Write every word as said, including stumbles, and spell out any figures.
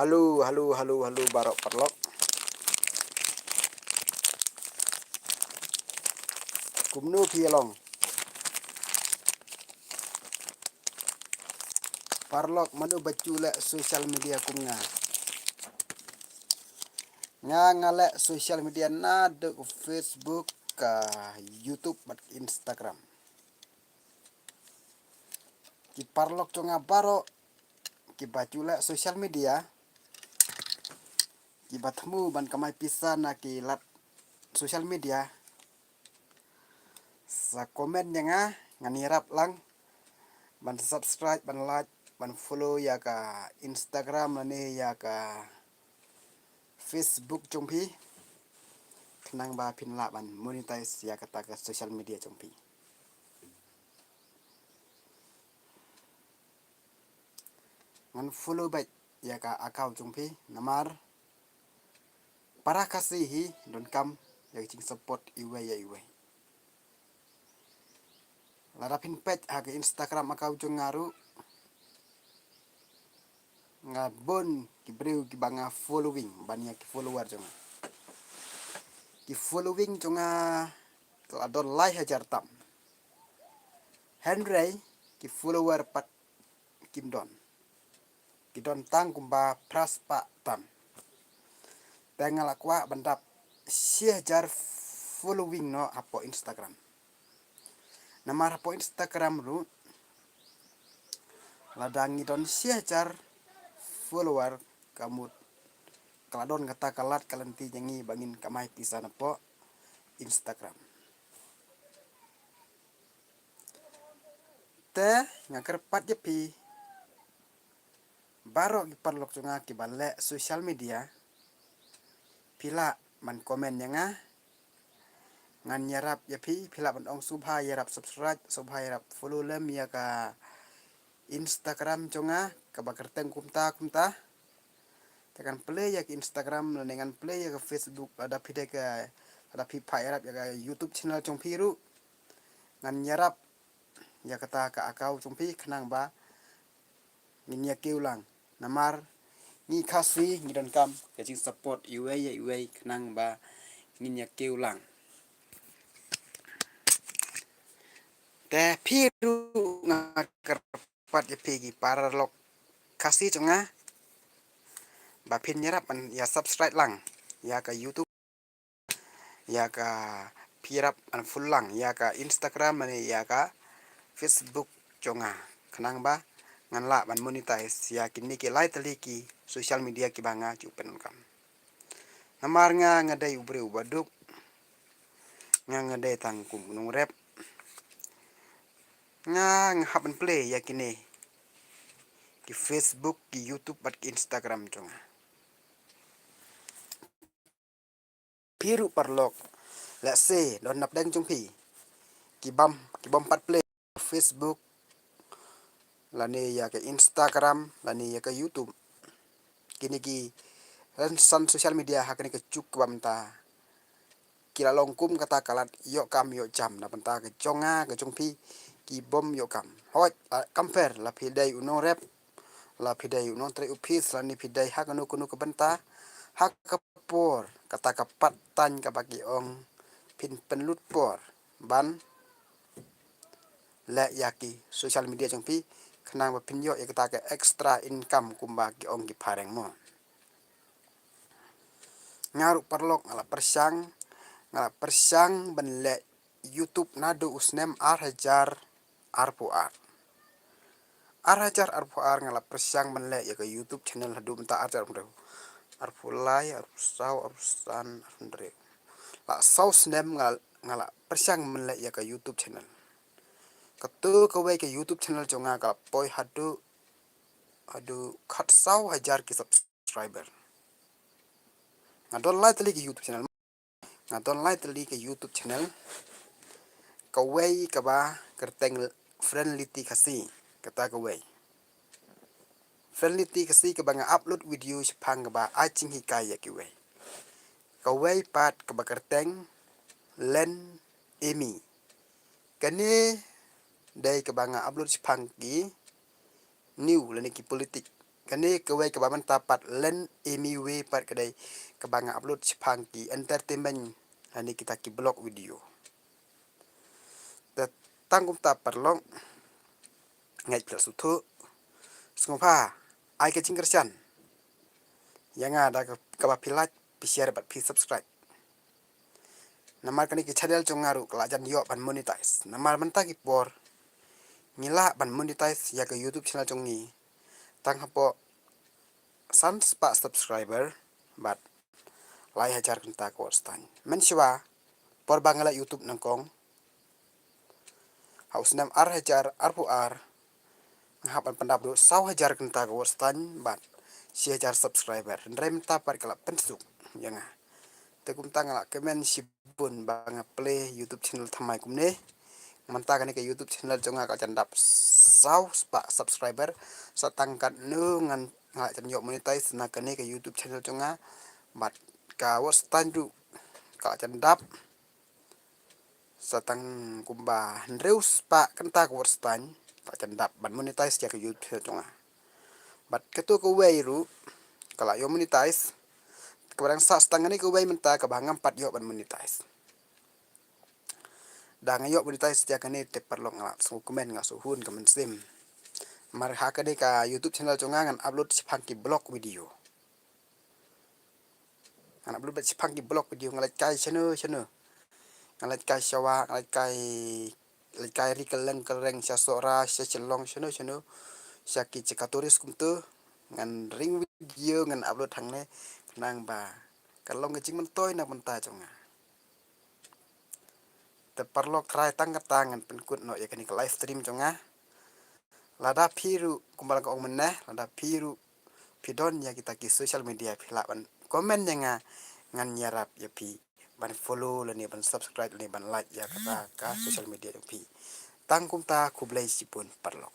Halo, halo, halo, halo, baroh paralok. Kumno phi ïa long? Paralok, mano ba ju leh social media kum nga? Nga, nga leh social media naduh Facebook, ka YouTube bad Instagram. Ki paralok jong nga baroh kiba ju leh social media, kiba thmu ban kamai pisa na ki lad social media, sa comment ïa nga, ngan ïarap lang ban subscribe, ban like, ban follow ïa ka Instagram lane ïa ka Facebook jong phi, khnang ba phin lah ban monetize ïa kata ka social media jong phi. Ngan follow back ïa ka account jong phi, namar para Khasi hi donkam ïa ka jingsupport iwei ïa iwei. Lada phin peit ha ka Instagram account jong nga ruh, nga bun ki briew kiba nga following ban ïa ki follower jong nga. Ki following jong nga ka la don lai hajar tam. Hynrei ki follower pat kim don. Ki don tang kumba phra spah tam. Te nga la kwah ban dap shi hajar following noh hapoh Instagram. Namar hapoh Instagram ruh, lada ngi don shi hajar follower, ka mut ka la don kata ka lad ka lynti jong ngi ba ngin kamai pisa napoh Instagram. Te nga kyrpad ïa phi baroh ki paralok jong nga kiba leh social media, phi lah ban comment ïa nga. Ngan ïarap ïa phi, phi lah ban ong sngewbha ïarap subscribe, sngewbha ïarap follow lem ïa ka Instagram jong nga kaba kyrteng kumta kumta. Te ngan plie ïa ka Instagram lane ngan plie ïa ka Facebook, lada phi dei ka, lada phi phah ïarap ïa ka YouTube channel jong phi ruh, ngan ïarap ïa kata ka account jong phi khnang ba ngin ïa kiew lang. Namar ngi Khasi ngi donkam ka jingsupport iwei ïa iwei khnang ba ngin ïa kiew lang. Te phi ruh nga kyrpad ïa phi ki paralok Khasi jong nga ba phin ïarap ban ïa subscribe lang ïa ka YouTube, ïa ka, phi ïarap ban follow lang ïa ka Instagram lane ïa ka Facebook jong nga, khnang ba ngan lah ban monetize ïa kine ki lai tylli ki social media kiba nga ju pyndonkam. Namar nga, nga dei u briew uba duk, nga, nga dei tang kum u nongrep. Nga, nga hap ban plie ïa kine ki Facebook, ki YouTube bad ki Instagram jong nga. Phi ruh paralok, lehse don napdeng jong phi ki bym, ki bym pat plie Facebook lane ïa ka Instagram lane ïa ka YouTube. Kine ki rynsan social media ha kane ka juk kaba mynta ki la long kum kata ka lad ïoh kam ïoh jam, na bynta ka jong nga ka jong phi ki bym ïoh kam. Hooid, la, compare la phi dei u nongrep, la phi dei u nongtrei ophis lane phi dei ha kano kano ka bynta, ha ka por kata ka pat tang kaba ki ong phin pynlut por ban leh ïa ki social media jong phi khnang ba phin ïoh ïa kata ka extra income kumba ki ong ki phareng mo. Nga ruh paralok nga la pyrshang, nga la pyrshang ban leh YouTube naduh u snem ar hajar arphew ar. Ar hajar arphew ar nga la pyrshang ban leh ïa ka YouTube channel haduh mynta ar hajar arphew lai, arphew saw, arphew san, arphew hynriew. La saw snem nga, nga la pyrshang ban leh ïa ka YouTube channel. Kato kawei ka YouTube channel jong nga ka la poi haduh, haduh khatsaw hajar ki subscriber. Nga don lai tylli ki YouTube channel. Nga don lai tylli ka YouTube channel. Kawei kaba kyrteng Friendly Khasi, kata kawei. Friendly Khasi kaba nga upload video shaphang kaba ai jinghikai ïa kiwei. Kawei pat kaba kyrteng Len Emi. Kane dei kaba nga upload shaphang ki new lane ki politik Kane kawei kaba mynta pat len emi wei pat ka dei kaba nga upload shaphang ki entertainment, lane kita ki vlog video. Te tang kumta paralok, nga ai phi la sngewthuh, sngewbha ai ka jingkyrshan ïa nga da kaba phi like, phi share bad phi subscribe. Namar kane ka channel jong nga ruh ka la jan ïoh ban monetize. Namar mynta ki por ngi lah ban monetize ïa ka YouTube channel jong ngi tang hapoh san spah subscriber bad lai hajar kynta ka watch time. Mynshuwa por ba nga leh YouTube nyngkong, ha u snem ar hajar arphew ar, nga hap ban pyndap haduh saw hajar kynta ka watch time bad shi hajar subscriber. Hynrei mynta pat ka la pynsuk ïa nga. Te kumta nga la kmen shibun ba nga plie YouTube channel thymmai kumne. Mynta kane ka YouTube channel jong nga ka la jan dap saw spah subscriber. Sa tang katno ngan, nga la jan ïoh monetize na kane ka YouTube channel jong nga. Bad ka watch time ruh ka la jan dap sa tang kumba hynriew spah kynta ka watch time, ka la jan dap ban monetize ïa ka YouTube channel jong nga. Bad kato kawei ruh ka la ïoh monetize. Kaba dang sah sa tang kane kawei mynta kaba ngam pat ïoh ban monetize. Da nga ïoh monetize ïa kane te paralok nga la sngewkmen, nga sngewhun ka mynsiem. Namar ha kane ka YouTube channel jong nga ngan upload shaphang ki vlog video. Ngan upload bad shaphang ki vlog video, nga leit kai shano shano. Nga leit kai sha wah, nga leit kai, leit kai ri kylleng kylleng, sha Sohra, sha Shillong, shano shano. Sha ki jaka tourist kumto. Ngan ring video, ngan upload hangne. Khnang ba ka long ka jingmyntoi na ka bynta jong nga. Te paralok, trai tang kata ngan pynkut noh ïa kane ka live stream jong nga. Lada phi ruh kumba la ka ong mynne, lada phi ruh phi don ïa kita ki social media, phi lah ban comment ïa nga, ngan ïarap ïa phi ban follow lane ban subscribe lane ban like ïa kata ka social media jong phi. Tang kumta, khublei shibun paralok.